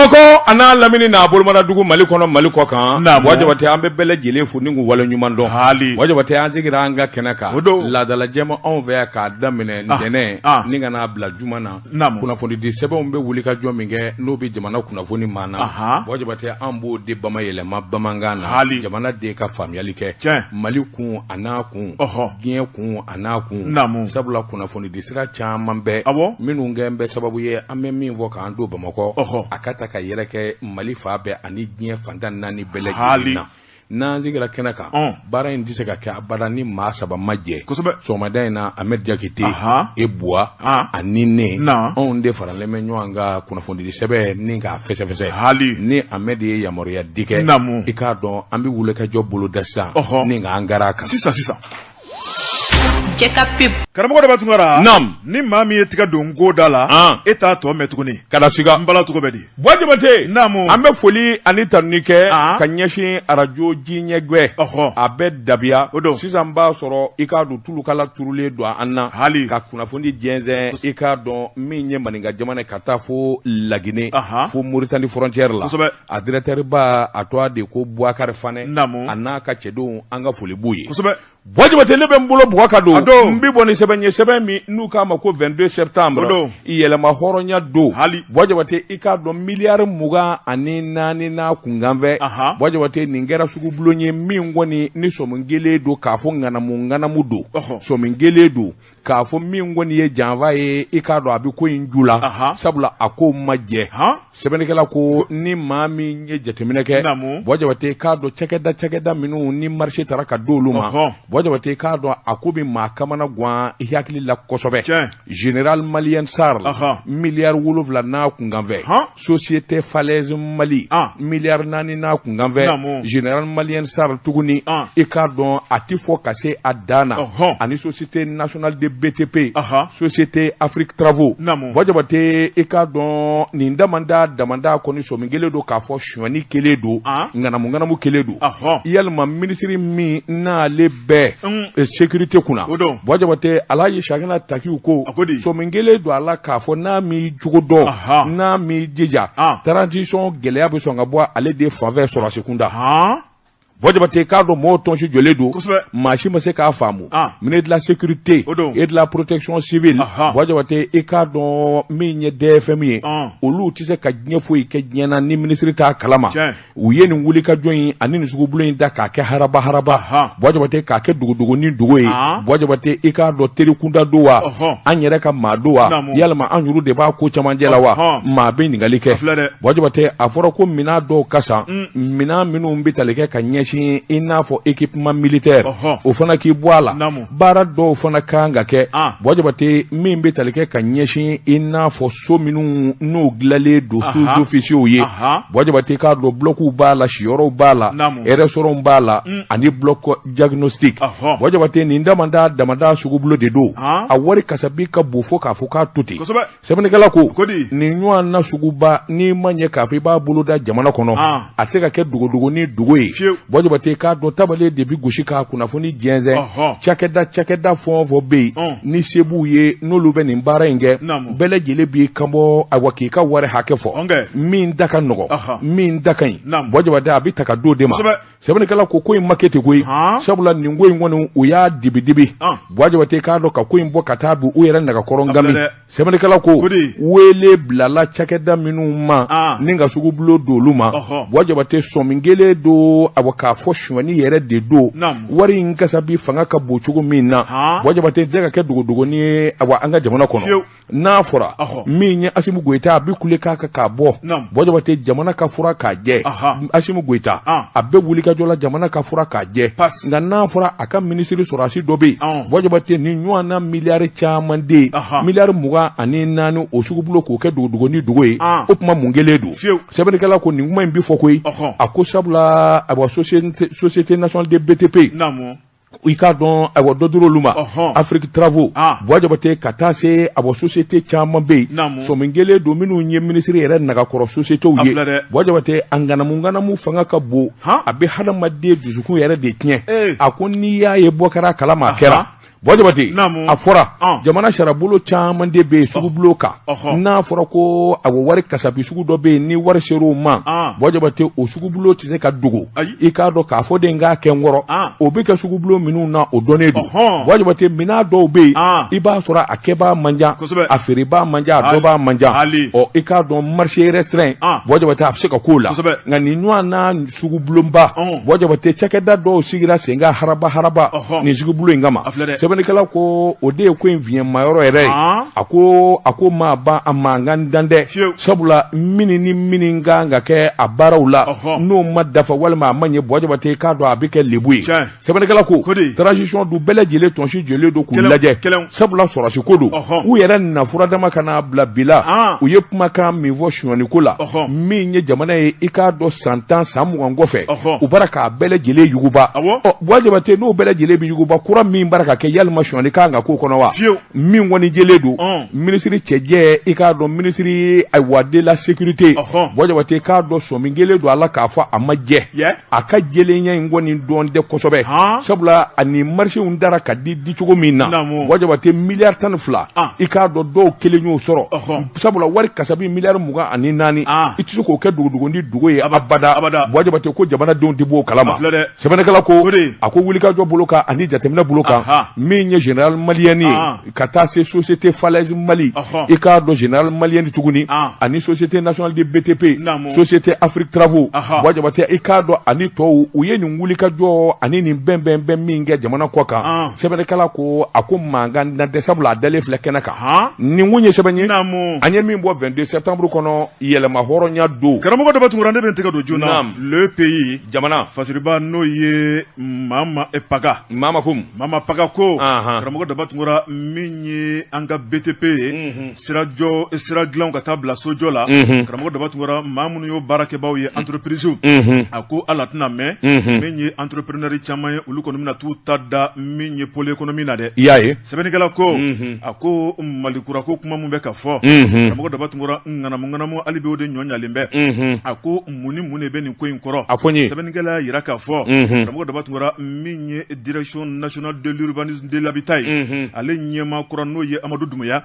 Bamakɔ a n'a lamini n'a bolomadadugu Mali kɔnɔ Mali kɔ kan, Naamu. Buwa Jabate an bɛ bɛɛ lajɛlen fo ni k'u waleɲuman dɔn, Haali. Buwa Jabate an sigira an ka kɛnɛ kan, O don. laadala jɛma anw fɛ yan k'a daminɛ ntɛnɛn ni ka n'a bila juma na, Naamu. kunnafonidi sɛbɛnw bɛ wulikajɔ min kɛ n'o bɛ jamana kunnafoni maa na, Ahan. Buwa Jabate an b'o de bamayɛlɛma bamanankan na, Haali. jamana den ka faamuyali kɛ, Tiɲɛ. Mali kun a n'a kun, Ɔhɔ. diɲɛ kun a n'a kun, Naamu. sabula kunnafonidi sira caman bɛ, Awɔ. minnu kɛ bɛ sababu ye an bɛ min fɔ k'an to Bamakɔ, Ɔhɔ. a ka ta ka yɛrɛkɛ Mali fan bɛɛ ani diɲɛ fan tan naani bɛɛ Haali. lajɛlen na. N'an sigira kɛnɛ kan, Ɔn. baara in tɛ se ka kɛ abada ni maa saba ma jɛ. Kosɛbɛ. Sɔgɔmada in na Ahmed Jakite, Ahan. e Buwa, An. ani ne, Na. anw de faralen bɛ ɲɔgɔn kan kunnafonidi sɛbɛn ni k'a fɛsɛfɛsɛ. Haali. Ni Ahmed ye yamaruya di kɛ, Naamu. i k'a dɔn an bɛ wulikajɔ boloda sisan, Ɔhɔ. ni k'an gara a kan. Sisan sisan. Cɛ ka pub. Karamɔgɔ Daba Tunkara. Naamu. Ni maa min ye tigɛ don nko da la. An. E t'a tɔ mɛn tuguni. Kana siga. N bala cogo bɛ di? Buwa Jabate. Naamu. An bɛ foli ani tanuni kɛ. An. Ka ɲɛsin arajo jiɲɛgwɛ. Ɔhɔ. A bɛ dabiya. O don. Sisan b'a sɔrɔ i k'a dɔn tulukala turulen don an na. Hali. Ka kunnafoni jɛnsɛn i k'a dɔn min ye maninka jamana ka taa fo Lagine. Ahan. Fo Moritani frontière la. Kosɛbɛ. A directeur ba a tɔgɔ de ko Buwakari Fanɛ. Naamu. A n'a ka cɛdenw an ka foli b'u ye. Kosɛbɛ. Buwa Jabate ne bɛ n bolo bugɔ ka don A don. n bɛ bɔ ni sɛbɛn ye sɛbɛn min n'u k'a ma ko 22 septembre O don. yɛlɛma hɔrɔnya don Hali. Buwa Jabate i k'a dɔn miliyari 24 n'a kunkanfɛ Ahan. Buwa Jabate nin kɛra sugubulon ye min kɔni ni sɔmi kelen don k'a fɔ ŋanamu ŋanamu don Ɔhɔ. sɔmi kelen don k'a fɔ min kɔni ye janfa ye i k'a dɔn a bɛ ko in ju la Ahan. sabula a ko ma jɛ Han. sɛbɛnnikɛla ko ni maa min ye jateminɛ kɛ Naamu. Buwa Jabate k'a dɔn cakɛda cakɛda minnu ni marché taara ka d'olu ma Ɔhɔn. Buwa Jabate k'a dɔn a ko bɛ maa kamana gan i hakili la kosɛbɛ Tiɲɛ. Général Malien SARL Ɔhɔn. miliyari 7 n'a kunkanfɛ Han. Société Falaise Mali An. miliyari 4 n'a kunkanfɛ Naamu. Général Malien SARL tuguni An. i k'a dɔn a tɛ fɔ ka se a dan na Ɔhɔn. ani Société nationale de BTP Ɔhɔn. Société Afrique Travaux Naamu. Buwa Jabate i k'a dɔn nin damanda damanda kɔni sɔmi kelen don k'a fɔ sonyani kelen don An. ŋanamu ŋanamu kelen don Ɔhɔn. yalima minisiri min n'ale bɛ Mm. sécurité kunna O don. Buwa Jabate Alaji Sakina Takiw ko A ko di? sɔmi kelen don a la k'a fɔ n'a m'i jogo dɔn Ahan. n'a m'i jija An. transition gɛlɛya bɛ sɔn ka bɔ ale de fanfɛ sɔrɔsi kunda Han. Buwa Jabate k'a dɔn mɔgɔw tɔnsi jɔlen don Kosɛbɛ. maa si ma se k'a faamu Ah. ministre de la sécurité O don. et de la protection civile Ahan. Buwa Jabate i k'a dɔn min ye DFM ye An. olu tɛ se ka diɲɛ foyi kɛ diɲɛ na ni minisiri t'a kalama Tiɲɛ. u ye nin wulikajɔ in ani nin sugubulon in da k'a kɛ haraba haraba Ahan. Buwa Jabate k'a kɛ dogodogonin dogo ye Ah. Buwa Jabate i k'a dɔn terikunda don wa Ɔhɔn. an yɛrɛ ka maa don wa Naamu. yalima an yɛrɛ de b'a ko camancɛ la wa Ɔhɔn. maa bɛ ɲininkali kɛ A filɛ dɛ. Buwa Jabate a fɔra ko minɛn dɔw ka san minɛn minnu bɛ tali kɛ ka ɲɛsin i n'a fɔ équipement militaire Ɔhɔn. o fana k'i bɔ a la Naamu. baara dɔw fana kan ka kɛ Ah. Buwa Jabate min bɛ tali kɛ ka ɲɛsin i n'a fɔ so minnu n'o dilanlen don Ahan. sous-officiers ye Ahan. Buwa Jabate k'a dɔn blocs b'a la siyɔrɔw b'a la Naamu. restaurants b'a la ani bloc diagnostic Ɔhɔn. Buwa Jabate nin damanda damanda sugubulon de don Ah. a wari kasabi ka bon fo k'a fɔ k'a to ten Kosɛbɛ. sɛbɛnnikɛla ko Ko di? nin ɲɔgɔn na suguba n'i ma ɲɛ k'a fɔ i b'a bolo da jamana kɔnɔ Ah. a tɛ se ka kɛ dogodogonin dogo ye Fiyewu. Buwa Jabate k'a dɔn tabale de bi gosi k'a kunnafoni jɛnsɛn Ɔhɔn. cakɛda cakɛda fɛn o fɛn bɛ yen Ɔn. ni se b'u ye n'olu bɛ nin baara in kɛ Naamu. bɛɛ lajɛlen b'i kanbɔ ayiwa k'i ka wari hakɛ fɔ Ɔnkɛ. min da ka nɔgɔ Ɔhɔn. min da ka ɲi Naamu. Buwa Jabate a bɛ ta ka d'o de ma Kosɛbɛ. sɛbɛnnikɛla ko ko in ma kɛ ten koyi Han. sabula nin ko in kɔni u y'a dibidibi An. Buwa Jabate k'a dɔn ka ko in bɔ ka taa bin u yɛrɛ nagakɔrɔ A filɛ ngami dɛ. sɛbɛnnikɛla ko Ko di? wele bilala cakɛda minnu ma An. ni ka sugubulon don olu ma Ɔhɔ. Buwa Jabate sɔmi kelen don awa k'a fɔ sonyani yɛrɛ de don Naamu. wari in kasabi fanga ka bon cogo min na Han. Buwa Jabate tɛ ka kɛ dogodogonin ye awa an ka jamana kɔnɔ Fiyewu. n'a fɔra Ɔhɔ. min ye Asimi Goyita a bɛ kule k'a kan k'a bɔ Naamu. Buwa Jabate jamana ka fura k'a jɛ Aha. Asimi Goyita An. a bɛ wulikajɔ la jamana ka fura k'a jɛ Pas. nka n'a fɔra a ka minisiri sɔrɔdasi dɔ bɛ yen Ɔn. Buwa Jabate ni ɲɔgɔn na miliyari caman de ye Aha. miliyari 24 o sugubulon k'o kɛ dogodogonin dogo ye An. o tuma mun kelen don Fiyewu. sɛbɛnnikɛla ko nin kuma in bɛ fɔ koyi Ɔhɔn. a ko sabula ayiwa société nationale de BTP Naamu. i k'a dɔn ayiwa dɔ dir'olu ma Ɔhɔn. Afrique Travaux Ah. Buwa Jabate ka taa se ayiwa société caman bɛ yen Naamu. sɔmi kelen don minnu ye minisiri yɛrɛ nagakɔrɔ sociétéw A ye filɛ dɛ. Buwa Jabate a ŋanamu ŋanamu fanga ka bon Han. a bɛ hadamaden dusukun yɛrɛ de tiɲɛ Ee. a ko n'i y'a ye bɔ kɛra a kalama a kɛra Ahan. Buwa Jabate, a fɔra jamana sariyabulon caman de bɛ yen sugubulon kan, n'a fɔra ko a wari kasabi sugu dɔ bɛ yen, ni wari sera o ma, Buwa Jabate, o sugubulon tɛ se ka dogo. I k'a dɔn k'a fɔ de n k'a kɛ n kɔrɔ, o bɛ kɛ sugubulon minnu na, o dɔnnen don. Buwa Jabate, minɛn dɔw bɛ yen, i b'a sɔrɔ a kɛbaa man ca, a feerebaa man ca, a dɔnbaa man ca. Ɔ, i k'a dɔn marché restreint, Buwa Jabate, a bɛ se ka k'o la. Nka nin ɲɔgɔn na sugubulonba, Buwa Jabate, cakɛda dɔw sigira sen kan haraba haraba nin sugubulon in kama. Sɛbɛnnikɛla ko o de ye ko in fiɲɛmayɔrɔ yɛrɛ ye. A ko maa ban a mankan dan dɛ, sabula minnu ni minnu kan ka kɛ a baaraw la, n'o ma dafa walima a ma ɲɛ, Buwa Jabate, k'a dɔn a bɛ kɛ lebu ye. Sɛbɛnnikɛla ko transition dun bɛɛ lajɛlen tɔnsi jɔlen don k'u lajɛ, sabula sɔrɔsi ko don. U yɛrɛ na furadama ka n'a bila bi la, u ye kumakan min fɔ sonyani ko la, min ye jamana ye, i k'a dɔn san 10 san 20 kɔfɛ, u bara k'a bɛɛ lajɛlen yuguba. Ɔ, Buwa Jabate, n'o bɛɛ lajɛlen bɛ yuguba kura min bara ka kɛ, yalima sonyani kan ka k'o kɔnɔ wa? Min kɔni jɛlen don, minisiri cɛjɛ, i k'a dɔn minisiri ayiwa de la sécurité, Buwa Jabate, k'a dɔn sɔmi kɛlen don a la k'a fɔ a ma jɛ. A ka jɛlenya in kɔni dɔn tɛ kosɛbɛ, sabula ani marisew dara ka di dicogo min na, Buwa Jabate, miliyari 12, i k'a dɔn dɔw kelen y'o sɔrɔ, sabula wari kasabi miliyari 24, i tɛ se k'o kɛ dogodogonin dogo ye abada. Buwa Jabate ko jamanadenw tɛ b'o kalama. Sɛbɛnnikɛla ko a ko wulikajɔ bolo kan ani jateminɛ bolo kan, min ye Générale Malienne ye ka taa se société Falaise Mali, i k'a dɔn Générale Malienne tuguni, ani société nationale de BTP, société Afrique Travaux, Buwa Jabate, i k'a dɔn ani tɔw, u ye nin wulikajɔ ani nin bɛnbɛnbɛn min kɛ jamana kɔ kan. Sɛbɛnnikɛla ko a ko mankan dan tɛ, sabula a dalen filɛ kɛnɛ kan. Nin kun ye sɛbɛn ye an ye min bɔ 22 septembre kɔnɔ, yɛlɛma hɔrɔnya don. Karamɔgɔ Daba Tunkara, ne bɛ n tɛgɛ don joona. Le Pays, jamana fasiriba, n'o ye Mama Paga, Mama ko Mama Paga ko, karamɔgɔ Daba Tunkara, min ye an ka BTP ye, sirajɔ, sira dilan ka taa bila sojɔ la, karamɔgɔ Daba Tunkara, maa minnu y'o baarakɛbaw ye, entreprise, a ko ala tɛna mɛn, min ye entrepreneur caman ye, olu kɔni bɛna t'u ta da min ye pôle économie na dɛ. I y'a ye. Sɛbɛnnikɛla ko a ko Mali kura ko kuma min bɛ ka fɔ, karamɔgɔ Daba Tunkara, ŋanamu ŋanamu hali bi o de ɲɔ ɲalen bɛ. A ko mun ni mun de bɛ nin ko in kɔrɔ? A fɔ n ye. Sɛbɛnnikɛla y'a jira k'a fɔ, karamɔgɔ Daba Tunkara, min ye direction nationale de l'urbanisme de l'habitat ye, ale ɲɛmaa kura, n'o ye Amadu Dumuya,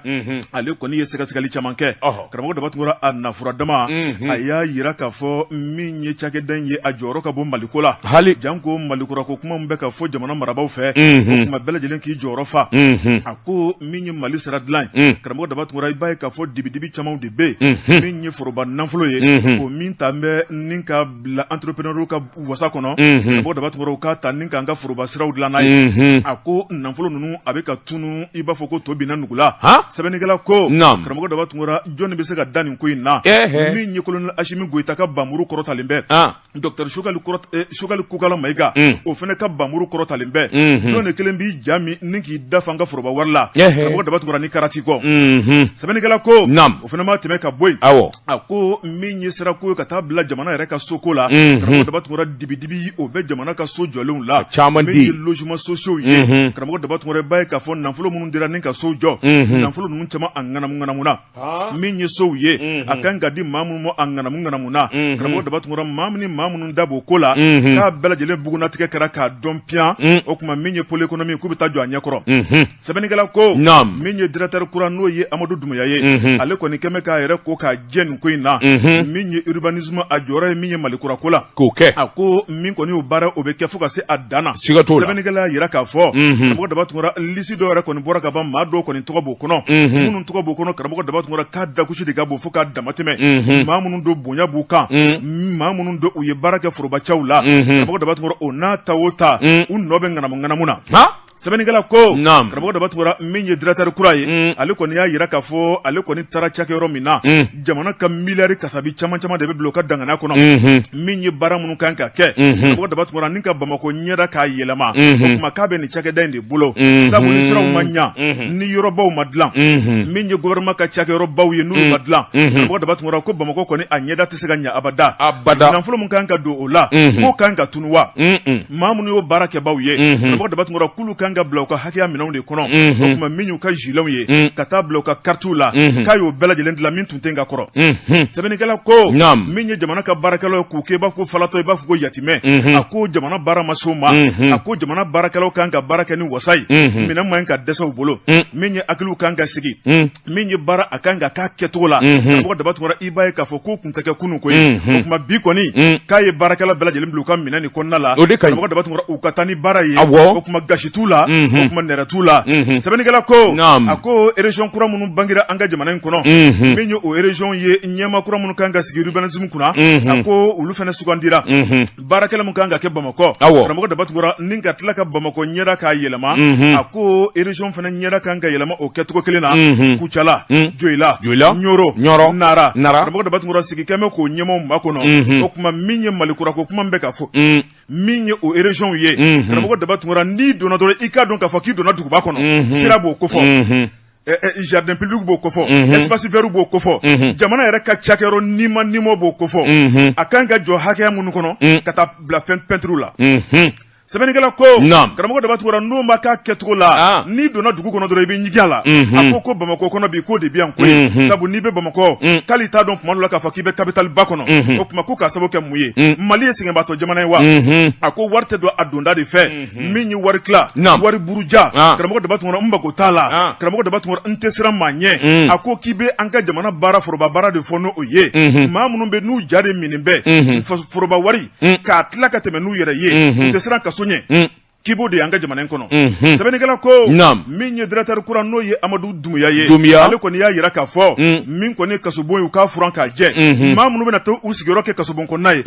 ale kɔni ye sɛgɛsɛgɛli caman kɛ. Karamɔgɔ Daba Tunkara, a nafura dama, a y'a jira k'a fɔ min ye cakɛda in ye, a jɔyɔrɔ ka bon Maliko la. Hali janko Mali kura ko kuma min bɛ ka fɔ jamana marabaaw fɛ, o kuma bɛɛ lajɛlen k'i jɔyɔrɔ fa. A ko min ye Mali sira dilan ye, karamɔgɔ Daba Tunkara, i b'a ye k'a fɔ dibidibi camanw de bɛ yen. Min ye foroba nafolo ye, o min ta bɛ ni ka bila entrepreneur ka wasa kɔnɔ, karamɔgɔ Daba Tunkara, u k'a ta ni k'an ka foroba siraw dilan n'a ye. A ko nafolo ninnu a bɛ ka tunu i b'a fɔ ko to binna nugu la. Sɛbɛnnikɛla ko, karamɔgɔ Daba Tunkara, jɔnni bɛ se ka da nin ko in na? Min ye colonel Asimi Goyita ka bamuru kɔrɔtalen bɛ, docteur Choguel Kokala Mayiga, o fana ka bamuru kɔrɔtalen bɛ. Jɔn de kelen b'i ja min ni k'i da fa an ka foroba wari la, karamɔgɔ Daba Tunkara, ni karati kɔ? Sɛbɛnnikɛla ko o fana ma tɛmɛ ka bɔ yen. A ko min ye sirako ye ka taa bila jamana yɛrɛ ka soko la, karamɔgɔ Daba Tunkara, dibidibi o bɛ jamana ka so jɔlenw la. Caman min ye logement sociaux ye, karamɔgɔ Daba Tunkara, i b'a ye k'a fɔ nafolo minnu dira ni ka sow jɔ, nafolo ninnu caman a ŋanamu ŋanamuna. Min ye sow ye, a kan ka di maa minnu ma, a ŋanamu ŋanamuna. Karamɔgɔ Daba Tunkara, maa min ni maa minnu da b'o ko la, k'a bɛɛ lajɛlen bugunnatigɛ kɛra k'a dɔn piyan. O tuma min ye pôle économie, k'u bɛ taa jɔ a ɲɛkɔrɔ. Sɛbɛnnikɛla ko min ye directeur kura, n'o ye Amadu Dumuya ye, ale kɔni kɛmɛ k'a yɛrɛ ko k'a jɛ nin ko in na. Min ye urbanisme, a jɔyɔrɔ ye min ye Mali kura ko la, k'o kɛ. A ko min kɔni y'o baara, o bɛ kɛ fo ka se a dan na. Siga t'o la. Sɛbɛnnikɛla y'a jira k'a fɔ, karamɔgɔ Daba Tunkara, lisi dɔw yɛrɛ kɔni bɔra ka ban, maa dɔw kɔni tɔgɔ b'o kɔnɔ. Minnu tɔgɔ b'o kɔnɔ, karamɔgɔ Daba Tunkara, k'a dagosi de ka bon fo k'a damatɛmɛ. Maa minnu don, bonya b'u kan. Maa minnu don, u ye baara kɛ forobacaw la, karamɔgɔ Daba Tunkara, o n'a ta o ta, u nɔ bɛ ŋanamu ŋanamu na. Sɛbɛnnikɛla ko, karamɔgɔ Daba Tunkara, min ye directeur kura ye, ale kɔni y'a jira k'a fɔ ale kɔni taara cakɛyɔrɔ min na, jamana ka miliyari kasabi caman caman de bɛ bila u ka dangana kɔnɔ. Min ye baara minnu kan ka kɛ, karamɔgɔ Daba Tunkara, ni ka Bamakɔ ɲɛda k'a yɛlɛma, o tuma k'a bɛ nin cakɛda in de bolo. Sabu ni siraw ma ɲa, ni yɔrɔbaw ma dilan, min ye gouvernement ka cakɛyɔrɔbaw ye, n'olu ma dilan, karamɔgɔ Daba Tunkara ko Bamakɔ kɔni a ɲɛda tɛ se ka ɲa abada. Abada. Nafolo min kan ka don o la, k'o kan ka tunu wa? Maa minnu y'o baarakɛbaw ye, karamɔgɔ Daba Tunkara, k'olu kan kan ka bila u ka hakɛya minɛnw de kɔnɔ, o tuma min y'u ka giletw ye, ka taa bila u ka karitiw la, k'a y'o bɛɛ lajɛlen dilan min tun tɛ ka kɔrɔ. Sɛbɛnnikɛla ko min ye jamana ka baarakɛlaw ye k'u kɛ i b'a fɔ ko falatɔ, i b'a fɔ ko yatimɛ, a ko jamana baara ma s'o ma. A ko jamana baarakɛlaw kan ka baara kɛ ni wasa ye, minɛn man ka dɛsɛ u bolo, min ye hakiliw kan ka sigi, min ye baara a kan ka k'a kɛcogo la. Karamɔgɔ Daba Tunkara, i b'a ye k'a fɔ k'o tun tɛ kɛ kunun ko ye. O tuma bi kɔni, k'a ye baarakɛla bɛɛ lajɛlen bila u ka minɛn nin kɔnɔna la. O de ka ɲi. Karamɔgɔ Daba Tunkara, u ka taa ni baara ye. O tuma gasi t'u la, o tuma nɛrɛ t'u la. Sɛbɛnnikɛla ko, a ko région kura minnu bangera an ka jamana in kɔnɔ, min ye o région ye, ɲɛmaa kura minnu kan ka sigi urbanisme kunna, a ko olu fana sugandira. Baarakɛla min kan ka kɛ Bamakɔ, karamɔgɔ Daba Tunkara, ni ka tila ka Bamakɔ ɲɛda k'a yɛlɛma, a ko région fana ɲɛda kan ka yɛlɛma o kɛcogo kelen na, Kucala, Joyila, Ɲɔrɔ, Nara. Karamɔgɔ Daba Tunkara sigi kɛmɛ k'o ɲɛmaaw makɔnɔ. O tuma min ye Mali kura ko kuma bɛ ka fɔ, min ye o région ye, karamɔgɔ Daba Tunkara, n'i donna dɔrɔn, i k'a dɔn k'a fɔ k'i donna duguba kɔnɔ. Sira b'o kofɔ, jardin public b'o kofɔ, espace vert b'o kofɔ, jamana yɛrɛ ka cakɛyɔrɔ nima nimo b'o kofɔ, a kan ka jɔ hakɛya minnu kɔnɔ, ka taa bila fɛn peinture la. Sɛbɛnnikɛla ko, karamɔgɔ Daba Tunkara, n'o ma k'a kɛcogo la, n'i donna dugu kɔnɔ dɔrɔn, i bɛ ɲigin a la. A ko Bamakɔ kɔnɔ bi, k'o de bɛ yan koyi. Sabu n'i bɛ Bamakɔ, k'ali t'a dɔn tuma dɔ la k'a fɔ k'i bɛ capitale ba kɔnɔ. O tuma ko k'a sababu kɛ mun ye? Mali ye sɛgɛnbaatɔ jamana ye wa? A ko wari tɛ don a donda de fɛ. Min ye wari tila, wari buruja, karamɔgɔ Daba Tunkara, n mako t'a la. Karamɔgɔ Daba Tunkara, n tɛ siran maa ɲɛ. A ko k'i bɛ an ka jamana baara, foroba baara de fɔ n'o ye, maa minnu bɛ n'u ja de minen bɛ foroba wari k'a tila ka tɛmɛ n'u yɛrɛ ye, u tɛ siran kaso ɲɛ, k'i b'o de y'an ka jamana in kɔnɔ. Sɛbɛnnikɛla ko, min ye directeur kura, n'o ye Amadu Dunbuya ye, ale kɔni y'a jira k'a fɔ min kɔni ye kasobon ye, u k'a furan k'a jɛ. Maa minnu bɛna to u sigiyɔrɔ kɛ kasobon kɔnɔna ye,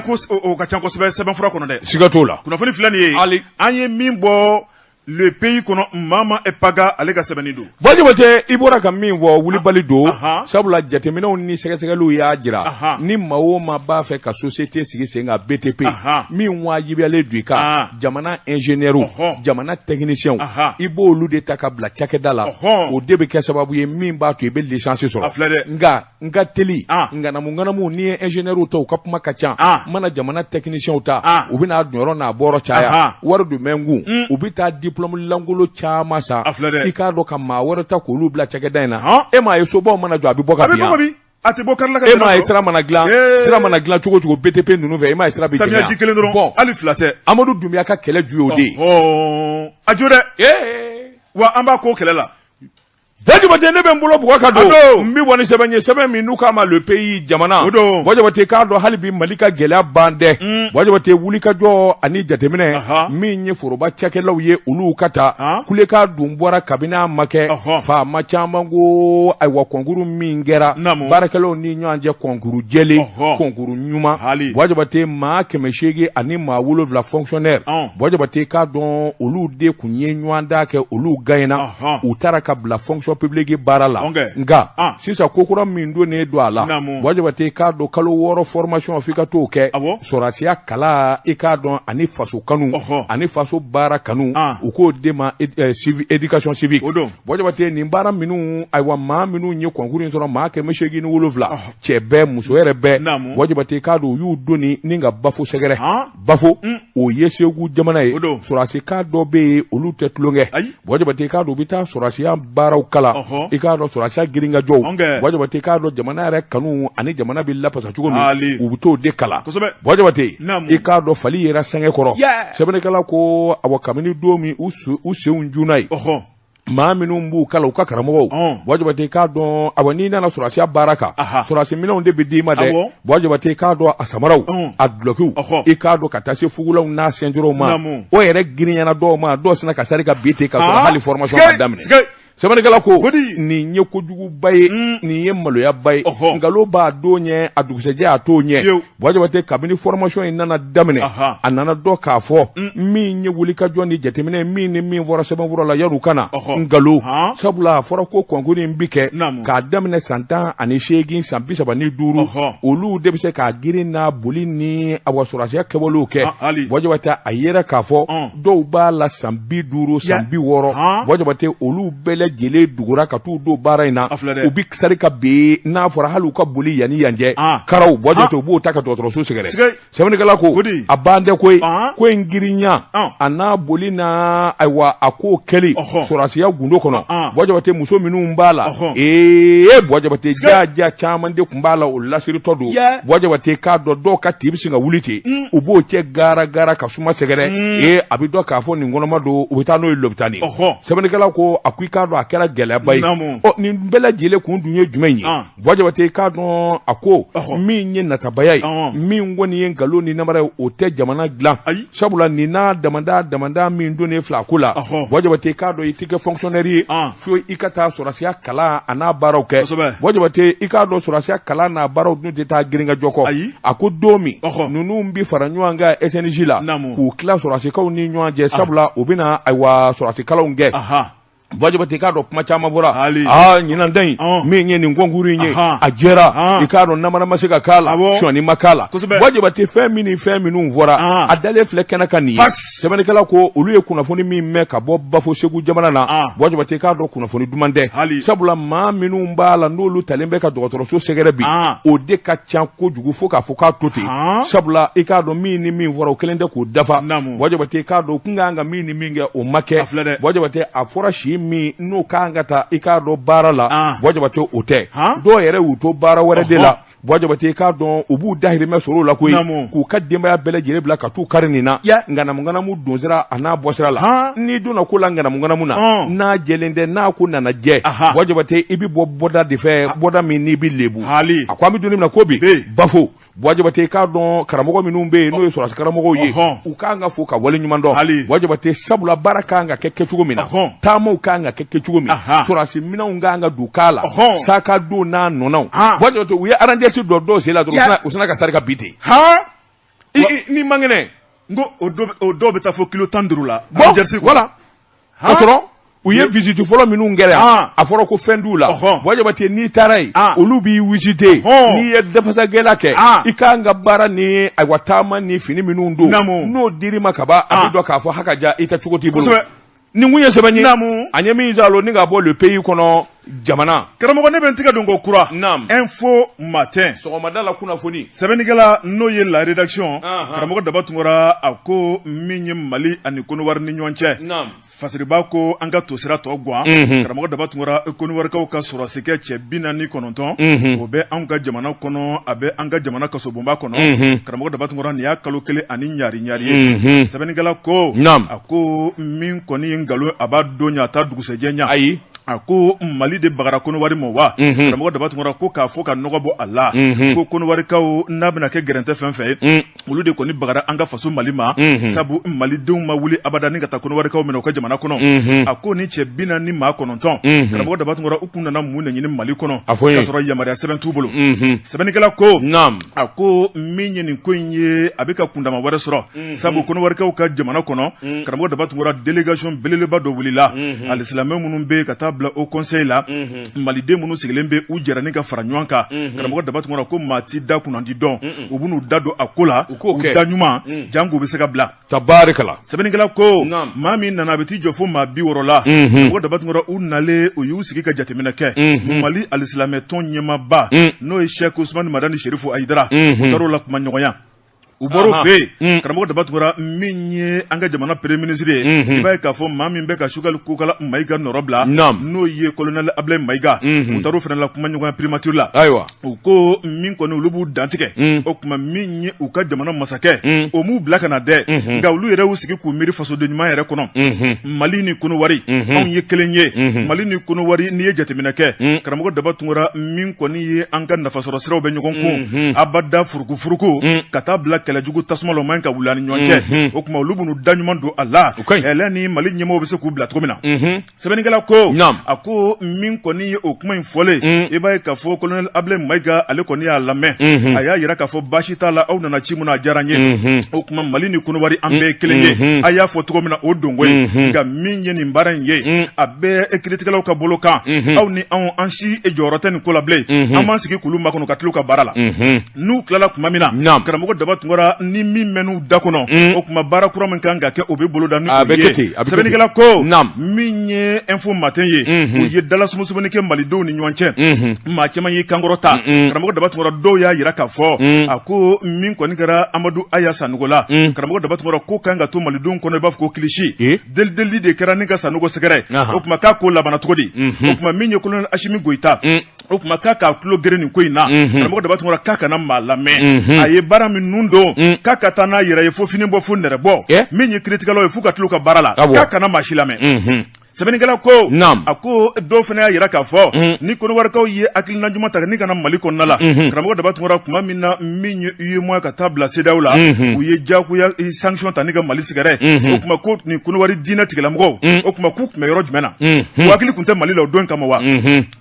ko o ka ca kosɛbɛ sɛbɛnfura kɔnɔ dɛ. Siga t'o la. Kunnafoni filɛ nin ye, an ye min bɔ Le Pays kɔnɔ, Mama Paga, ale ka sɛbɛnni don. Buwa Jabate, i bɔra ka min fɔ, wulibali don, sabula jateminɛw ni sɛgɛsɛgɛliw y'a jira, ni maa o maa b'a fɛ ka société sigi sen kan BTP, min wajibiyalen don i kan, jamana ingénieur, jamana technicien, i b'olu de ta ka bila cakɛda la. O de bɛ kɛ sababu ye min b'a to i bɛ licence sɔrɔ. Nka n ka teli ŋanamu ŋanamu, n'i ye ingénieur ta, u ka kuma ka ca. Mana jamana technicien ta, u bɛna donyɔrɔ n'a bɔyɔrɔ caya, wari dun bɛ n kun, u bɛ taa diplôme lankolon caman san, i k'a dɔn, ka maa wɛrɛ ta k'olu bila cakɛda in na. E m'a ye, sobaw mana jɔ, a bɛ bɔ ka bin. A tɛ bɔ kari la. E m'a ye, sira mana dilan, sira mana dilan cogo cogo BTP ninnu fɛ, e m'a ye, sira bɛ samiya ji kelen dɔrɔn. Bon, hali fila tɛ. Amadu Dunbiya ka kɛlɛ ju y'o de ye. A jo dɛ, wa an b'a ko kɛlɛ la. Buwa Jabate, ne bɛ n bolo bugɔ ka don, n bɛ bɔ ni sɛbɛn ye, sɛbɛn min n'u k'a ma Le Pays, jamana. Buwa Jabate, k'a dɔn hali bi Mali ka gɛlɛya ban dɛ. Buwa Jabate, wulikajɔ ani jateminɛ min ye foroba cakɛlaw ye, olu ka ta kulekan dun bɔra kabini a ma kɛ. Faama caman ko ayiwa, kɔnkuru min kɛra baarakɛlaw ni ɲɔgɔn cɛ, kɔnkuru jɛlen, kɔnkuru ɲuman. Buwa Jabate, maa 807 fonctionnaire, Buwa Jabate, k'a dɔn olu de tun ye ɲɔgɔndan kɛ, olu gagnera, u taara ka bila fonction publique baara la. Nka sisan ko kura min donnen don a la, Buwa Jabate, k'a dɔn kalo 6 formation f'i ka t'o kɛ, sɔrɔdasiya kalan, i k'a dɔn, ani faso kanu ani faso baara kanu, u k'o de ma éducation civique. Buwa Jabate, nin baara minnu, ayiwa, maa minnu ye concours in sɔrɔ, maa 807, cɛ bɛɛ, muso yɛrɛ bɛɛ, Buwa Jabate, k'a dɔn u y'u doni ni ka Bafo sɛgɛrɛ. Bafo, o ye Segu jamana ye. Sɔrɔdasika dɔ bɛ yen, olu tɛ tulonkɛ. Buwa Jabate, k'a dɔn u bɛ taa sɔrɔdasiya baaraw kalan, i k'a dɔn sɔrɔdasiya girinkajɔw. Buwa Jabate, k'a dɔn jamana yɛrɛ kanu ani jamana bɛ lafasa cogo min, u bɛ t'o de kalan. Buwa Jabate, i k'a dɔn fali yera sɛngɛ kɔrɔ. Sɛbɛnnikɛla ko awa, kabini don min u senw junna yen, maa minnu b'u kalan, u ka karamɔgɔw, Buwa Jabate, k'a dɔn awa, n'i nana sɔrɔdasiya baara kan, sɔrɔdasi minɛnw de bɛ d'i ma dɛ. Buwa Jabate, k'a dɔn a samaraw, a dulɔkiw, i k'a dɔn ka taa se fugulaw n'a sɛnturaw ma, o yɛrɛ girinyana dɔw ma, dɔw sinna ka sari ka bin ten, ka sɔrɔ hali formation ma daminɛ. Sɛbɛnnikɛla ko nin ye kojuguba ye, nin ye maloyaba ye. Nkalon b'a don ɲɛ, a dugusɛjɛ a t'o ɲɛ. Buwa Jabate, kabini formation in nana daminɛ, a nana dɔn k'a fɔ min ye wulikajɔ ni jateminɛ min ni min fɔra sɛbɛnfura la yan'u ka na, nkalon. Sabula a fɔra ko concours in bi kɛ k'a daminɛ san 18, san 35, olu de bɛ se k'a girin n'a boli ni awa sɔrɔdasiya kɛwalew kɛ. Buwa Jabate, a yera k'a fɔ dɔw b'a la san 50, san 60. Buwa Jabate, olu bɛɛ lajɛlen dugura ka t'u don baara in na u bɛ sari ka bin n'a fɔra hali u ka boli yan ni yan cɛ karaw Buwa Jabate u b'o ta ka dɔgɔtɔrɔso sɛgɛrɛ sɛbɛnnikɛla ko a ban tɛ koyi ko in girinya a n'a boli na ayiwa a ko kɛli sɔrɔdasiya gundo kɔnɔ Buwa Jabate muso minnu b'a la ee Buwa Jabate jaja caman de tun b'a la o lasiritɔ don Buwa Jabate k'a dɔn dɔw ka tin bɛ sin ka wuli ten u b'o cɛ gara gara ka suma sɛgɛrɛ ee a bɛ dɔn k'a fɔ nin kɔnɔma don u bɛ taa n'o ye lopitani sɛbɛnnikɛla ko a ko i k'a dɔn a kɛra gɛlɛyaba ye ɔ nin bɛɛ lajɛlen kun dun ye jumɛn ye Buwa Jabate k'a dɔn a ko min ye natabaya ye min kɔni ye nkalon ni namara ye o tɛ jamana dilan sabula nin n'a damada damada min donnen filɛ a ko la Buwa Jabate k'a dɔn i tɛ kɛ fonctionnaire ye fo i ka taa sɔrɔdasiya kalan a n'a baaraw kɛ Buwa Jabate i k'a dɔn sɔrɔdasiya kalan n'a baaraw dun tɛ taa girinkajɔ kɔ a ko don min ninnu bɛ fara ɲɔgɔn kan SNJ la k'u tila sɔrɔdasikaw ni ɲɔgɔn cɛ sabula u bɛna ayiwa sɔrɔdasikalanw kɛ Buwa Jabate k'a dɔn kuma caman fɔra aa ɲinan ta in min ye nin concours in ye a jɛra i k'a dɔn namara ma se ka k'a la sɔnni ma k'a la Buwa Jabate fɛn min ni fɛn minnu fɔra a dalen filɛ kɛnɛ kan nin ye sɛbɛnnikɛla ko olu ye kunnafoni min mɛn ka bɔ Bafo Segu jamana na Buwa Jabate k'a dɔn kunnafoni duman tɛ sabula maa minnu b'a la n'olu talen bɛ ka dɔgɔtɔrɔso sɛgɛrɛ bi o de ka ca kojugu fo k'a fɔ k'a to ten sabula i k'a dɔn min ni min fɔra o kelen tɛ k'o dafa Buwa Jabate k'a dɔn u kun kan ka min ni min kɛ o ma kɛ Buwa Jabate a fɔra si min n'o kan ka taa i k'a dɔn baara la Buwa Jabate o tɛ dɔw yɛrɛ y'u to baara wɛrɛ de la Buwa Jabate k'a dɔn u b'u dahirimɛ sɔrɔ o la koyi k'u ka denbaya bɛɛ lajɛlen bila ka t'u kari nin na ŋanamuŋanamu donsira a n'a bɔsira la n'i donna ko la ŋanamuŋanamu na n'a jɛlen tɛ n'a ko nana jɛ Buwa Jabate i bɛ bɔ bɔda de fɛ bɔda min n'i bɛ lebu a ko an bɛ don min na ko bi Bafo Buwa Jabate k'a dɔn karamɔgɔ minnu bɛ yen n'o ye sɔrɔdasi karamɔgɔw ye u kan ka fo ka wale ɲuman dɔn Buwa Jabate sabula baara kan ka kɛ kɛcogo min na taamaw kan ka kɛ kɛcogo min sɔrɔdasi minɛnw kan ka don k'a la sac à dos n'a nɔnɔw Buwa Jabate u ye rangers dɔ dɔw sen la dɔrɔn u sinna ka sari ka bin ten n'i man kɛnɛ n ko o dɔw bɛ taa fo kilo 15 la voilà K'a sɔrɔ u ye visite fɔlɔ minnu kɛ yan a fɔra ko fɛn t'u la Buwa Jabate n'i taara yen olu b'i visiter n'i ye dafasagɛla kɛ i kan ka baara ni ayiwa taama ni fini minnu don n'o dir'i ma ka ban a bɛ dɔn k'a fɔ haka ja i tɛ cogo t'i bolo nin kun ye sɛbɛn ye an ye min salo ni ka bɔ Le Pays kɔnɔ jamana karamɔgɔ ne bɛ n tɛgɛ don ko kura Info Matin sɔgɔmada la kunnafoni sɛbɛnnikɛla n'o ye la rédaction karamɔgɔ Daba Tunkara a ko min ye Mali ani Kɔnɔwari ni ɲɔgɔn cɛ Fasiriba ko an ka tosira tɔ gan karamɔgɔ Daba Tunkara Kɔnɔwarikaw ka sɔrɔdasikɛ cɛ 49 o bɛ anw ka jamana kɔnɔ a bɛ an ka jamana kasobonba kɔnɔ karamɔgɔ Daba Tunkara nin y'a kalo kelen ani ɲari ɲari ye sɛbɛnnikɛla ko a ko min kɔni ye nkalon a b'a don ɲɛ a t'a dugusɛjɛ ɲɛ ayi a ko Mali de bagara Kɔnɔwari ma wa karamɔgɔ Daba Tunkara ko k'a fɔ ka nɔgɔ bɔ a la ko Kɔnɔwarikaw n'a bɛna kɛ gɛrɛntɛ fɛn fɛn ye olu de kɔni bagara an ka faso Mali ma sabu malidenw ma wuli abada ni ka taa Kɔnɔwarikaw minɛ u ka jamana kɔnɔ a ko ni cɛ 49 karamɔgɔ Daba Tunkara u kun nana mun de ɲini Mali kɔnɔ a fɔ k'a sɔrɔ yamaruya sɛbɛn t'u bolo sɛbɛnnikɛla ko a ko min ye nin ko in ye a bɛ ka kundama wɛrɛ sɔrɔ sabu Kɔnɔwarikaw ka jamana kɔnɔ karamɔgɔ Daba Tunkara délégation belebeleba dɔ wulila alisilamɛ minnu bɛ ka taa bila haut conseil la maliden minnu sigilen bɛ u jɛra ni ka fara ɲɔgɔn kan karamɔgɔ Daba Tunkara ko maa t'i da kunnandi dɔn u bɛn'u da don a ko la u da ɲuman janko u bɛ se ka bila tabarikala sɛbɛnnikɛla ko maa min nana a bɛ t'i jɔ fo maa 60 la karamɔgɔ Daba Tunkara u nalen u y'u sigi ka jateminɛ kɛ Mali alisilamɛ tɔn ɲɛmaaba n'o ye Sɛki Usumani Madani Serifu Ayidara u taar'o la kuma ɲɔgɔnya u bɔra o fɛ yen karamɔgɔ Daba Tunkara min ye an ka jamana premier ministre ye i b'a ye k'a fɔ maa min bɛ ka Sogɛli Kokala Mayiga nɔrɔ bila n'o ye colonel Abulayi Mayiga u taar'o fana la kuma ɲɔgɔnya primature la ayiwa u ko min kɔni olu b'u dantigɛ o tuma min ye u ka jamana masakɛ o m'u bila ka na dɛ nka olu yɛrɛ y'u sigi k'u miiri fasoden ɲuman yɛrɛ kɔnɔ Mali ni Kɔnɔwari anw ye kelen ye Mali ni Kɔnɔwari n'i ye jateminɛ kɛ karamɔgɔ Daba Tunkara min kɔni ye an ka nafasɔrɔ siraw bɛ ɲɔgɔn kun abada furukufuruku ka taa bila kɛlɛjugu tasuma la o man ka wuli an ni ɲɔgɔn cɛ o tuma olu b'u da ɲuman don a la ɛlɛ ni Mali ɲɛmɔgɔw bɛ se k'u bila cogo min na sɛbɛnnikɛla ko a ko min kɔni ye o kuma in fɔlen i b'a ye k'a fɔ colonel Abulayi Mayiga ale kɔni y'a lamɛn a y'a jira k'a fɔ baasi t'a la aw nana ci min na a diyara n ye o tuma Mali ni Kɔnɔwari an bɛɛ ye kelen ye a y'a fɔ cogo min na o donko ye nka min ye nin baara in ye a bɛ kiritigɛlaw ka bolo kan aw ni anw an si jɔyɔrɔ tɛ nin ko la bilen an b'an sigi k'olu makɔnɔ ka tila u ka baara la n'u tilala tuma min na karamɔgɔ Daba Tunkara Tunkara ni min mɛnn'u da kɔnɔ o tuma baara kura min kan ka kɛ o bɛ boloda ni o ye sɛbɛnnikɛla ko min ye Info Matin ye u ye dala sumusumuni kɛ malidenw ni ɲɔgɔn cɛ maa caman y'i kankɔrɔta karamɔgɔ Daba Tunkara dɔw y'a jira k'a fɔ a ko min kɔni kɛra Amadu Aya Sanogo la karamɔgɔ Daba Tunkara ko kan ka to malidenw kɔnɔ i b'a fɔ ko kilisi delideli de kɛra ni ka Sanogo sɛgɛrɛ o tuma k'a ko labanna cogo di o tuma min ye colonel Asimi Goyita o tuma k'a k'a tulo geren nin ko in na karamɔgɔ Daba Tunkara k'a kana maa lamɛn a ye baara min nun don k'a ka taa n'a yɛrɛ ye fo fini bɔ fo nɛrɛ bɔ min ye kiritigɛlaw ye f'u ka tila u ka baara la k'a kana maa si lamɛn sɛbɛnnikɛla ko a ko dɔw fana y'a jira k'a fɔ ni Kɔdiwarikaw ye hakilina ɲuman ta ni ka na Mali kɔnɔna la karamɔgɔ Daba Tunkara tuma min na min ye UEMOA ka taa bila CEDEAO la u ye jagoya sanction ta ni ka Mali sɛgɛrɛ o tuma ko nin Kɔdiwari diinɛ tigilamɔgɔw o tuma k'u tun bɛ yɔrɔ jumɛn na u hakili tun tɛ Mali la o don kama wa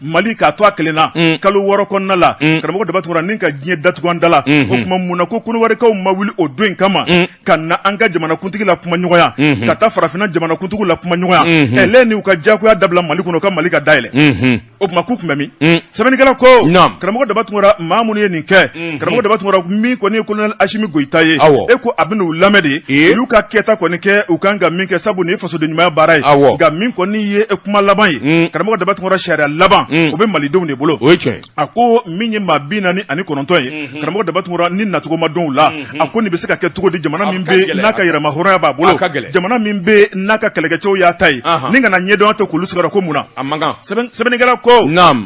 Mali k'a to a kelen na kalo 6 kɔnɔna la karamɔgɔ Daba Tunkara ni ka diɲɛ datugu an da la o tuma mun na ko Kɔdiwarikaw ma wuli o don in kama ka na an ka jamanakuntigi la kuma ɲɔgɔnya ka taa farafinna jamanakuntigiw la kuma ɲɔgɔnya ɛlɛ ni u ka jagoya dabila Mali kɔnɔ ka Mali ka dayɛlɛ o tuma k'u tun bɛ min sɛbɛnnikɛla ko karamɔgɔ Daba Tunkara maa minnu ye nin kɛ karamɔgɔ Daba Tunkara min kɔni ye colonel Asimi Goyita ye e ko a bɛ n'u lamɛn de u y'u ka kɛta kɔni kɛ u kan ka min kɛ sabu nin ye fasoden ɲumanya baara ye nka min kɔni ye kuma laban ye karamɔgɔ Daba Tunkara sariya laban o bɛ malidenw de bolo a ko min ye maa 49 ye karamɔgɔ Daba Tunkara ni nacogo ma dɔn u la a ko nin bɛ se ka kɛ cogo di jamana min bɛ n'a ka yɛrɛma hɔrɔnya b'a bolo jamana min bɛ n'a ka kɛlɛkɛcɛw y'a ta ye ni ka na ɲɛdɔn tɛ k'olu sɛgɛrɛ ko mun na sɛbɛnnikɛla ko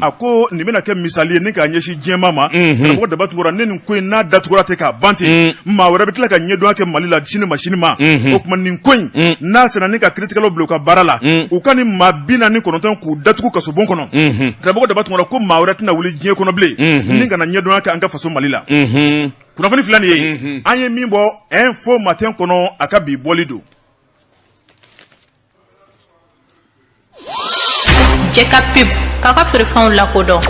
a ko nin bɛna kɛ misali ye ni k'a ɲɛsin diɲɛmaa ma karamɔgɔ Daba Tunkara ni nin ko in n'a datugura ten k'a ban ten maa wɛrɛ bɛ tila ka ɲɛdɔn kɛ Mali la sini ma sini ma o tuma nin ko in n'a sera ni ka kiritigɛlaw bila u ka baara la u ka nin maa 49 k'u datugu kasobon kɔnɔ karamɔgɔ Daba Tunkara ko maa wɛrɛ tɛna wuli diɲɛ kɔnɔ bilen ni ka na ɲɛdɔnya kɛ an ka faso Mali la kunnafoni filɛ nin ye an ye min bɔ Info Matin kɔnɔ a ka bi bɔli don. Cɛ ka pub k'aw ka feerefɛnw lakodɔn.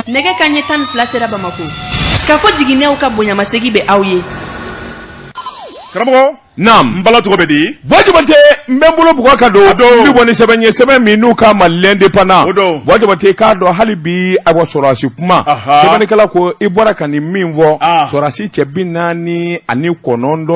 Nɛgɛ kanɲɛ 12 sera Bamakɔ. Kafo jiginɛw ka bonyamasegin bɛ aw ye. Karamɔgɔ. Naam. N bala tɔgɔ bɛ di? Buwa Jabate n bɛ n bolo bugɔ ka don. A don. N bɛ bɔ ni sɛbɛn ye sɛbɛn min n'u k'a ma l'Indépendant. O don. Buwa Jabate k'a dɔn hali bi ayiwa sɔrɔdasi kuma. Aha. Sɛbɛnnikɛla ko i bɔra ka nin min fɔ. Ah. Sɔrɔdasi cɛ 49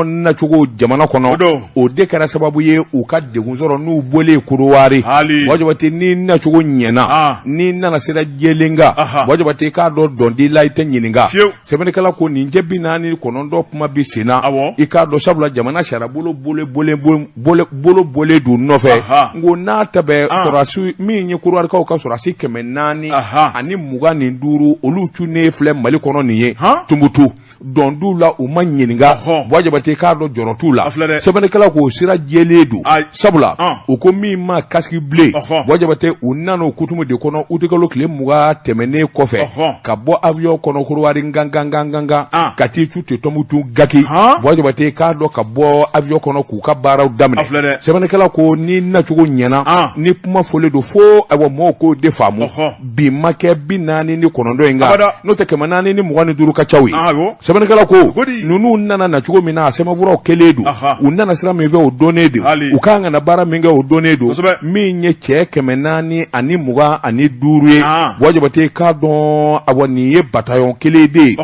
nacogo jamana kɔnɔ. O don. O de kɛra sababu ye u ka degun sɔrɔ n'u bɔlen Kodowari. Hali. Buwa Jabate n'i nacogo ɲɛna. Ah. N'i nana sira jɛlen kan. Aha. Buwa Jabate k'a dɔn dɔn t'i la i tɛ ɲininka. Fiyewu. Sɛbɛnnikɛla ko nin cɛ 49 kuma bɛ sen na i k'a dɔn sabula jamana sariya bolo bolo bɔlen don nɔfɛ n ko n'a ta bɛ sɔrɔdasi min ye Kɔdiwarikaw ka sɔrɔdasi 425 olu cunnen filɛ Mali kɔnɔ nin ye Tumutu dɔn t'u la u ma ɲininka Buwa Jabate k'a dɔn jɔrɔ t'u la sɛbɛnnikɛla k'o sira jɛlen don sabula u ko min ma casque bleu Buwa Jabate u nana o kutumu de kɔnɔ utikalo tile 20 tɛmɛnen kɔfɛ ka bɔ avion kɔnɔ Kodowari nkankankankan ka t'i cu ten Tɔnbukutu Gaki Buwa Jabate k'a dɔn ka bɔ avion kɔnɔ k'u ka baaraw daminɛ sɛbɛnnikɛla ko ni nacogo ɲɛna ni kuma fɔlen don fo ayiwa mɔgɔw k'o de faamu bin ma kɛ 49 in kan n'o tɛ 425 ka ca ye sɛbɛnnikɛla ko ninnu nana na cogo min na a sɛbɛnfuraw kɛlen don u nana sira min fɛ o dɔnnen don u ka kan ka na baara min kɛ o dɔnnen don min ye cɛ 425 ye Buwa Jabate k'a dɔn awa nin ye bataillon kelen de ye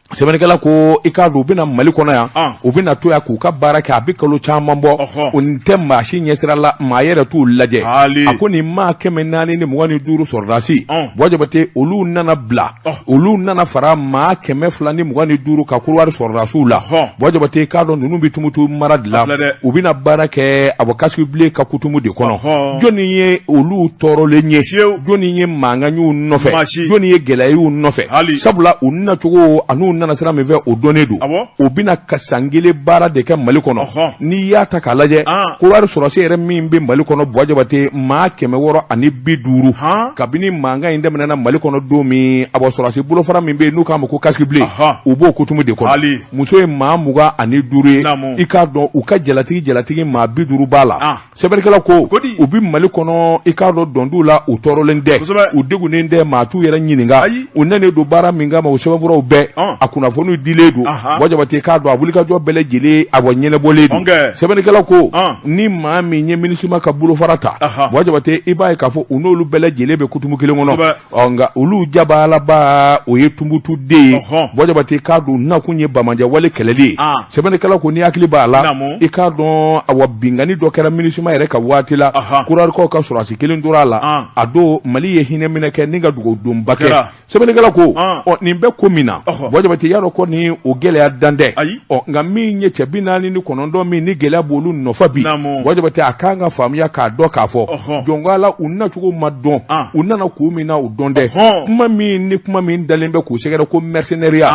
sɛbɛnnikɛla ko i k'a dɔn u bɛna Mali kɔnɔ yan u bɛna to yan k'u ka baara kɛ a bɛ kalo caman bɔ o nin tɛ maa si ɲɛsira la maa yɛrɛ t'u lajɛ a ko nin maa 425 sɔrɔdasi Buwa Jabate olu nana bila olu nana fara maa 225 kan Kodowari sɔrɔdasiw la Buwa Jabate k'a dɔn ninnu bɛ Tumutu mara de la u bɛna baara kɛ a casque bleu ka kutumu de kɔnɔ jɔnni ye olu tɔɔrɔlen ye jɔnni ye mankan y'u nɔfɛ jɔnni ye gɛlɛya y'u nɔfɛ sabula u nacogo an'u nana sira min fɛ o dɔnnen don u bɛna ka san kelen baara de kɛ Mali kɔnɔ n'i y'a ta k'a lajɛ Kodowari sɔrɔdasi yɛrɛ min bɛ Mali kɔnɔ Buwa Jabate maa 650 kabini mankan in daminɛna Mali kɔnɔ don min a bɔ sɔrɔdasi bolofara min bɛ yen n'u k'a ma ko casque bleu u b'o kutumu de kɔnɔ muso ye maa 25 ye i k'a dɔn u ka jalatigi maa 50 b'a la sɛbɛnnikɛla ko u bɛ Mali kɔnɔ i k'a dɔn dɔn t'u la u tɔɔrɔlen tɛ u degunnen tɛ maa t'u yɛrɛ ɲininka u nanen don baara min kama o sɛbɛnfuraw bɛɛ a kunnafoniw dilen don Buwa Jabate k'a dɔn a wulikajɔ bɛɛ lajɛlen awa ɲɛnabɔlen don sɛbɛnnikɛla ko ni maa min ye MINUSMA ka bolofara ta Buwa Jabate i b'a ye k'a fɔ u n'olu bɛɛ lajɛlen bɛ kutumu kelen kɔnɔ ɔ nka olu jabalaba o ye Tumutu de ye Buwa Jabate k'a dɔn nakun ye banbaanciwale kɛlɛli ye sɛbɛnnikɛla ko n'i hakili b'a la i k'a dɔn awa binkanni dɔ kɛra MINUSMA yɛrɛ ka waati la Kɔdiwarikaw ka sɔrɔdasi kelen tora a la a don Mali ye hinɛ minɛ kɛ ni ka dugawudonba kɛ sɛbɛnnikɛla ko ɔ nin bɛ ko min na Buwa Jabate y'a dɔn ko ni o gɛlɛya dan tɛ ɔ nka min ye cɛ 49 min ni gɛlɛya b'olu nɔfɛ bi Buwa Jabate a kan ka faamuya k'a dɔn k'a fɔ jɔn ko Ala u nacogo ma dɔn u nana kun min na o dɔn tɛ kuma min ni kuma min dalen bɛ k'u sɛgɛrɛ ko mercenaires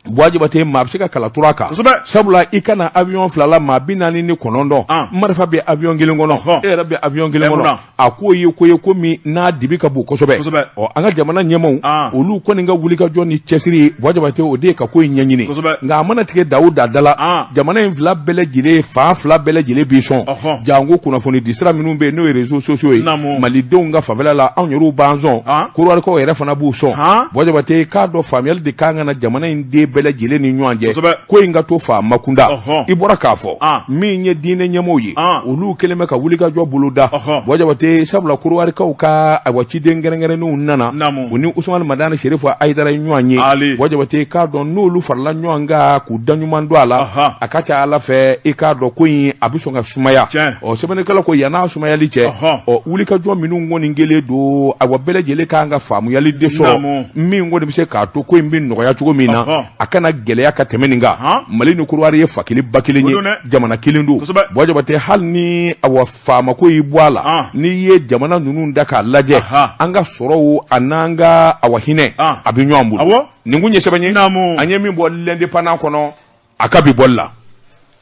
Buwa Jabate maa bɛ se ka kala turu a kan sabula i ka na avion fila la maa 49 marifa bɛ avion kelen kɔnɔ e yɛrɛ bɛ avion kelen kɔnɔ a k'o ye ko ye ko min n'a dibi ka bon kosɛbɛ ɔ an ka jamana ɲɛmaaw olu kɔni ka wulikajɔ ni cɛsiri Buwa Jabate o de ye ka ko in ɲɛɲini nka a mana tigɛ da o da da la jamana in fila bɛɛ lajɛlen fan fila bɛɛ lajɛlen b'i sɔn janko kunnafoni di sira minnu bɛ yen n'o ye réseaux sociaux ye malidenw ka fanfɛla la anw yɛrɛw b'an sɔn Kɔdiwarikaw yɛrɛ fana b'u sɔn Buwa Jabate k'a dɔn faamuyali de kan ka na jamana in den bɛɛ lajɛlen ni ɲɔgɔn cɛ ko in ka to faama kunda i bɔra k'a fɔ min ye diinɛ ɲɛmaaw ye olu kɛlen bɛ ka wulikajɔ boloda Buwa Jabate sabula Kɔdiwarikaw ka awa ciden kɛrɛnkɛrɛnnenw nana u ni Usumani Madani Serifu Ayidara ye ɲɔgɔn ye Buwa Jabate k'a dɔn n'olu farala ɲɔgɔn kan k'u da ɲuman don a la a ka ca Ala fɛ i k'a dɔn ko in a bɛ sɔn ka sumaya ɔ sɛbɛnnikɛla ko yann'a sumayali cɛ ɔ wulikajɔ minnu kɔni kɛlen don awa bɛɛ lajɛlen kan ka faamuyali de sɔrɔ min kɔni bɛ se k'a to ko in bɛ nɔgɔya cogo min na a kana gɛlɛya ka tɛmɛ nin kan Mali ni Kɔdiwari ye fa kelen ba kelen ye jamana kelen don Buwa Jabate hali ni awa faamako y'i bɔ a la n'i ye jamana ninnu da k'a lajɛ an ka sɔrɔw an'an ka awa hinɛ a bɛ ɲɔgɔn bolo nin kun ye sɛbɛn ye an ye min bɔ l'Indépendant kɔnɔ a ka bi bɔli la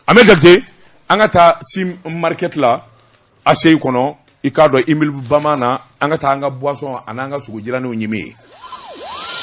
an bɛ Jakite an ka taa sim market la ACI kɔnɔ i k'a dɔn immeuble Bama na an ka taa an ka boisson an'an ka sogo jiraninw ɲimi yen.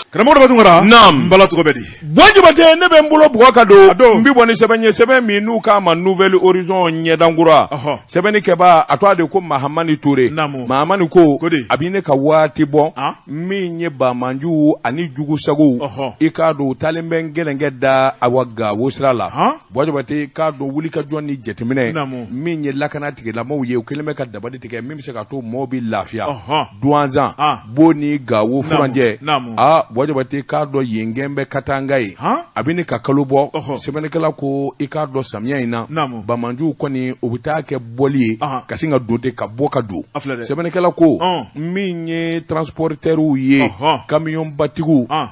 Karamɔgɔ Daba Tunkara. Naamu. N bala tɔgɔ bɛ di? Buwa Jabate ne bɛ n bolo bugɔ ka don. A don. N bɛ bɔ ni sɛbɛn ye sɛbɛn min n'u k'a ma Nouvel Horizon ɲɛdankura. Ɔhɔ. Sɛbɛnnikɛbaa a tɔgɔ de ko Mahamani Ture. Naamu. Mahamani ko. Ko di? A bɛ ne ka waati bɔ. An. Min ye banbaanciw ani jugusagow. Ɔhɔ. I k'a dɔn u taalen bɛ gɛlɛnkɛ da awa Gawo sira la. Han. Buwa Jabate i k'a dɔn wulikajɔ ni jateminɛ. Naamu. Min ye lakana tigilamaw ye u kɛlen bɛ ka dabali tigɛ min bɛ se ka to maaw bɛ lafiya. Ɔhɔn. Duwanzan. An. Bo ni Gawo furancɛ. Naamu. Aa Buwa Jabate k'a dɔn yen kɛlen bɛ Katanga ye. Han. A bɛ ne ka kalo bɔ. Ɔhɔ. Sɛbɛnnikɛla ko i k'a dɔn samiya in na. Naamu. Banbaanciw kɔni u bɛ taa kɛ bɔli ye. Ahan. Ka sin ka don ten ka bɔ ka don. A filɛ dɛ. Sɛbɛnnikɛla ko. Ɔn. Min ye transporteurs ye. Ɔhɔn. Kamiyɔnbatigiw. An.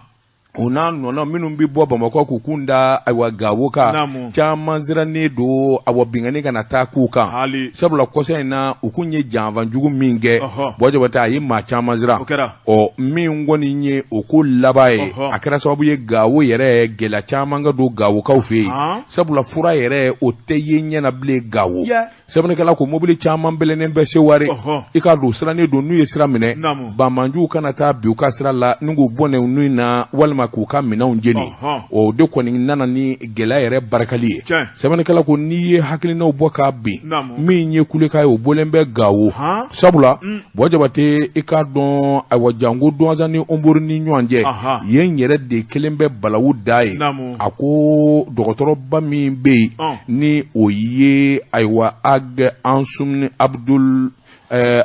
U n'a nɔnɔ minnu bɛ bɔ Bamakɔ k'u kun da ayiwa Gawo kan Naamu. caman sirannen don awa binkanni kana taa k'u kan Haali. sabula kɔsa in na u kun ye janfa jugu min kɛ Ɔhɔ. Buwa Jabate a ye maa caman siran O kɛra. ɔ min kɔni ye o ko laban ye Ɔhɔ. a kɛra sababu ye Gawo yɛrɛ gɛlɛya caman ka don Gawokaw fɛ yen Han. sabula fura yɛrɛ o tɛ ye ɲɛ na bilen Gawo Yɛ. Sɛbɛnnikɛla ko mobili caman bɛlɛnnen bɛ Seware i k'a dɔn u sirannen don n'u ye sira minɛ banbaanciw kana taa bin u ka sira la ni k'u bɔnɛ u ni na walima k'u ka minɛnw jeni o de kɔni nana ni gɛlɛya yɛrɛ barikali ye sɛbɛnnikɛla ko n'i ye hakilinaw bɔ k'a bin min ye kulekan ye o bɔlen bɛ Gawo sabula Buwa Jabate i k'a dɔn ayiwa janko Duwanzan ni Honbori ni ɲɔgɔn cɛ yen yɛrɛ de kɛlen bɛ balawu da ye a ko dɔgɔtɔrɔba min bɛ yen ni o ye ayiwa Ag Ansumuni Abdul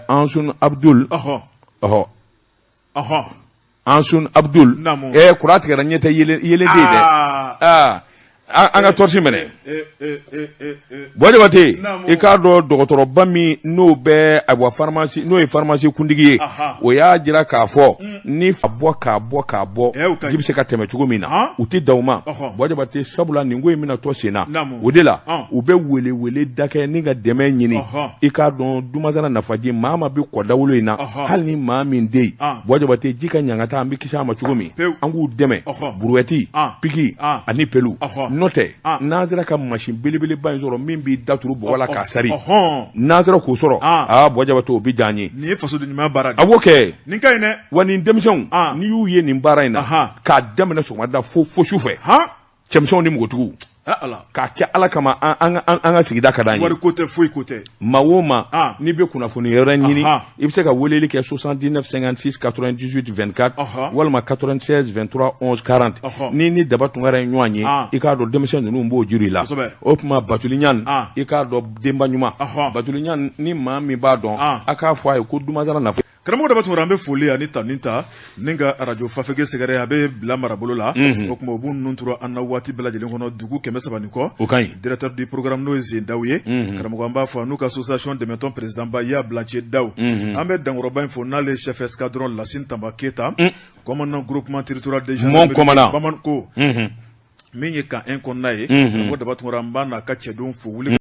Ansun Abdul ɔhɔ Ansun Abdul kuran tigɛra ɲɛ tɛ yeelen tɛ yen dɛ aa an ka tɔrɔsi minɛ Buwa Jabate i k'a dɔn dɔgɔtɔrɔba min n'o bɛ ayiwa pharmacie n'o ye pharmacie kuntigi ye o y'a jira k'a fɔ ni a bɔ k'a bɔ k'a bɔ ji bɛ se ka tɛmɛ cogo min na u tɛ dan o ma Buwa Jabate sabula nin ko in bɛna to sen na o de la u bɛ welewele da kɛ ni ka dɛmɛ ɲini i k'a dɔn Dumanzana nafaji maa maa bɛ kɔdawolo in na hali ni maa min den yen Buwa Jabate ji ka ɲangata an bɛ kisi a ma cogo min an k'u dɛmɛ buruwɛti piki ani pelu n'o tɛ n'an sera ka masin belebeleba in sɔrɔ min b'i da turu bɔgɔ la k'a sari n'an sera k'o sɔrɔ aa Buwa Jabate o bɛ diya an ye nin ye fasoden ɲuman baara de ye a b'o kɛ nin ka ɲi dɛ wa nin denmisɛnw n'i y'u ye nin baara in na k'a daminɛ sɔgɔmada fo su fɛ cɛmisɛnw ni npogotigiw Ala k'a kɛ Ala kama, an ka sigida ka d'an ye. Wari ko tɛ, foyi ko tɛ. Maa o maa n'i bɛ kunnafoni wɛrɛ ɲini, i bɛ se ka weleli kɛ 79 56 98 24 walima 96 23 11 40. Ni ni Daba Tunkara ye ɲɔgɔn ye, i k'a dɔn denmisɛn ninnu b'o juru i la. O tuma Batuli Ɲan, i k'a dɔn denba ɲuman Batuli Ɲan, ni maa min b'a dɔn, a k'a fɔ a ye ko Dumasara nafa. Karamɔgɔ Daba Tunkara, an bɛ foli ani tanuni ta ni ka arajo Fafege sɛgɛrɛ. A bɛ bila marabolo la. O tuma u b'u ninnu tura an na waati bɛɛ lajɛlen kɔnɔ, dugu 300 ni kɔ. O ka ɲi. Directeur du programme, n'o ye Zendaw ye, karamɔgɔ, an b'a fɔ n'u ka association dɛmɛtɔn président ba Ya Bilancɛ Daw. An bɛ Dankɔrɔba in fo, n'ale chef escadron Lasine Tanba Keyita, commandant groupement territorial de gendarmerie Bamako, min ye camp 1 kɔnɔna ye. Karamɔgɔ Daba Tunkara, an b'a n'a ka cɛdenw fo wuli.